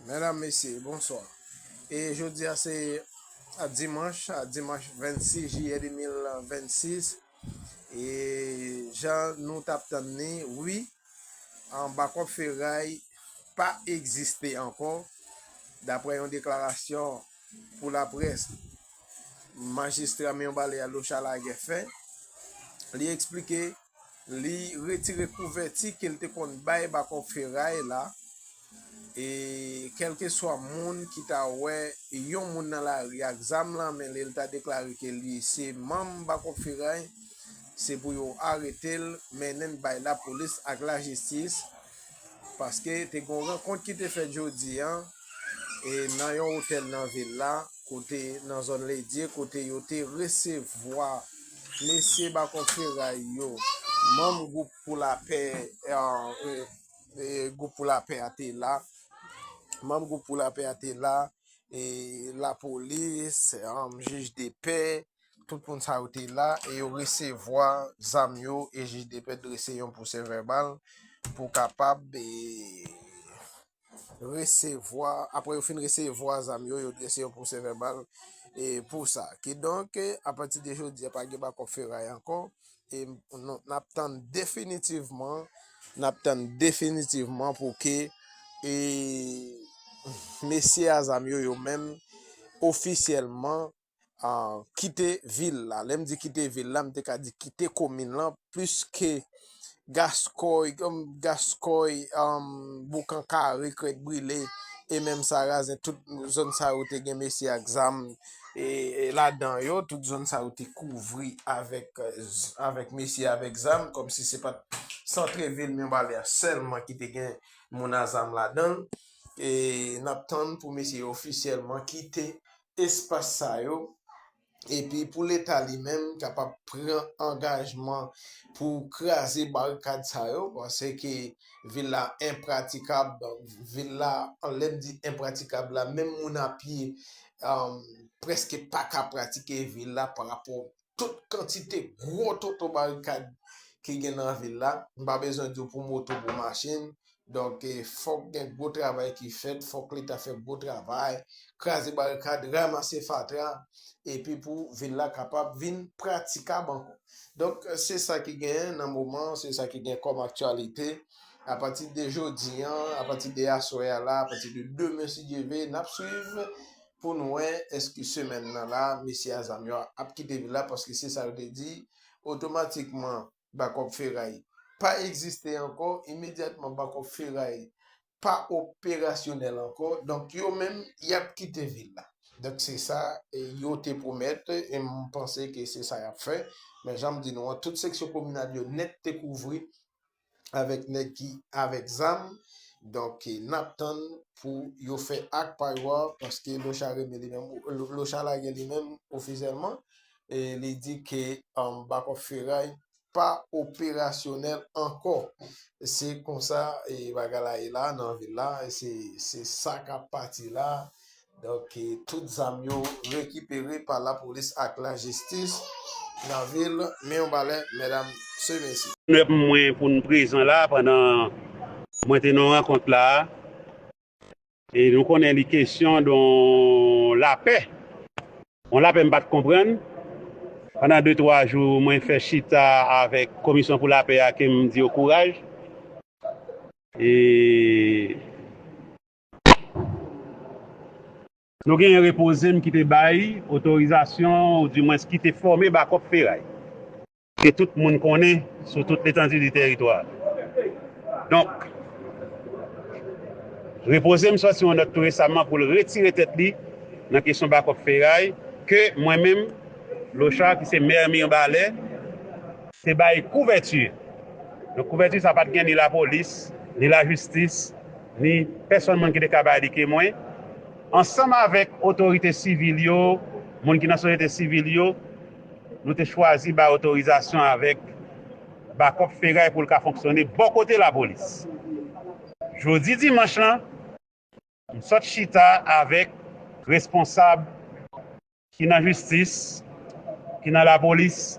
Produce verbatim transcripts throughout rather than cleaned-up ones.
Medam, mesye, bonswa. E jodi a se a dimanch, a dimanch vennsis jiyè de mil vennsis. E jan nou t ap tann li, wi, an, Bakòp Feray pa egziste ankò, daprè yon deklarasyon pou laprès majistra Miyonbalè a, Lochard Laguerre, fè. Li eksplike li retire kouvèti ke l te konn bay Bakòp Feray la, e kèlkeswa moun ki ta wè yon moun nan lari ak zam nan men li, l ta deklare ke li se manm Bakòp Feray, se pou yo arete l, mennen l bay lapolis ak lajistis, paske te gen yon rankont ki te fèt jodi a, e nan yon otèl nan vil la, kote, nan zòn Ledye, kote yo te resevwa mesye Bakòp Feray yo, manm gwoup pou lapè, e, e, e, gwoup pou lapè a te la, manm gwoup pou lapè a te la, e lapolis, um, jij de pè, tout moun sa yo te la, e yo resevwa zam yo, e jij de pè drese yon pwosè vèbal pou kapab, e, resevwa, apre yo fin resevwa zam yo, yo drese yon pwosè vèbal, e, pou sa. Kidonk, e, apati de jodi a, pa gen Bakòp Feray ankò, e nou, n ap tann definitivman, n ap tann definitivman pou ke, e, mesye a zam yo, yo menm, ofisyèlman, a, kite vil la. Lè m di kite vil la, m te ka di kite komin lan, pliske Gaskòy, um, Gaskòy, um, Boukan Kare, Krèt Brile, e menm Sarazen, tout zòn sa yo te gen mesye ak zam, e, e ladan yo, tout zòn sa yo te kouvri avèk, e, z-, avèk mesye avèk zam, kòmsi se pa t santrevil Miyonbalè a sèlman ki te gen moun a zam ladan l. E n ap tann pou mesye yo ofisyèlman kite espas sa yo, epi pou Leta li menm kapab pran angajman pou kraze barikad sa yo, paske vil la enpratikab, vil la, lè m di enpratikab la, menm moun a pye, um, prèske pa ka pratike vil la parapò tout kantite gwo toto barikad ki gen nan vil la. M pa bezwen di w pou moto, pou machin. Donk, e, fòk gen gwo travay ki fèt, fòk Leta fè gwo travay, kraze barikad, ranmase fatra, epi pou vil la kapab vin pratikab ankò. Donk, se sa ki genyen nan moman, se sa ki gen kòm aktyalite. Apati de jodi a, apati de aswè a la, apati de demen, si Dye vle, n ap swiv pou n wè èske semèn nan la, mesye a zam yo ap kite vil la, paske se sa yo te di, otomatikman, Bakòp Feray pa egziste ankò, imedyatman Bakòp Feray pa operasyonèl ankò, donk yo menm, y ap kite vil la. Donk se sa, e, yo te pwomèt, e m panse ke se sa y ap fè. Men jan m di nou an, tout seksyon kominal yo nèt te kouvri avèk nèg ki avèk zam. Donk, e, n ap tann pou yo fè ak pa yo a, paske Lochard Remy li menm, Lo-, Lochard Laguerre li menm, ofisyèlman, e, li di ke, um, Bakòp Feray pa operasyonèl ankò. Se konsa, e, bagay la ye la, nan vil la, e se, se sa k ap pati la. Donk, e, tout zam yo rekipere pa lapolis ak lajistis nan vil Miyonbalè, medam, se mesye. Nèf mwen pou n prezan la, pandan mwen te nan rankont la, e nou konnen li kesyon de lapè. Yon lapè m pa t konprann. Pandan de, twa jou, mwen fè chita avèk Komisyon pou Lapè a, ke m di yo kouraj. E nou genyen repoze m ki te bay otorizasyon, oudimwens ki te fòme Bakòp Feray, ke tout moun konnen sou tout letandi di tèritwa. Donk, repoze m sòti yon nòt tou resaman pou l retire tèt li nan kesyon Bakòp Feray, ke mwen menm, Lochard, ki se mè Mibalè, te bay kouvèti. Donk, kouvèti sa pa t gen ni lapolis, ni lajistis, ni pèsonn moun ki te ka bay li ke mwen. Ansanm avèk otorite sivil yo, moun ki nan sosyete sivil yo, nou te chwazi bay otorizasyon avèk Bakòp Feray pou l ka fonksyone bò kote lapolis. Jodi dimanch lan, m sot chita avèk responsab ki nan jistis, ki nan lapolis,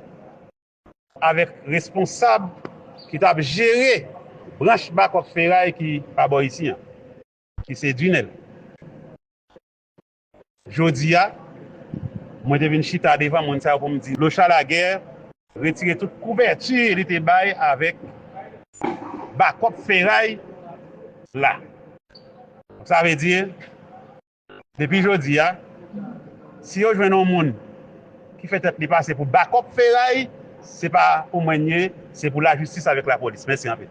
avèk responsab ki t ap jere branch Bakòp Feray ki pa bò isi an, ki se Dunel. Jodi a, mwen te vin chita devan moun sa yo pou m di Lochard Laguerre retire tout kouvèti li te bay avèk bakòp feray la. Sa vle di, depi jodi a, si yo jwenn yon moun ki fè tèt li pase pou bakòp feray, se pa pou mwen l ye, se pou lajistis avèk lapolis. Mèsi anpil.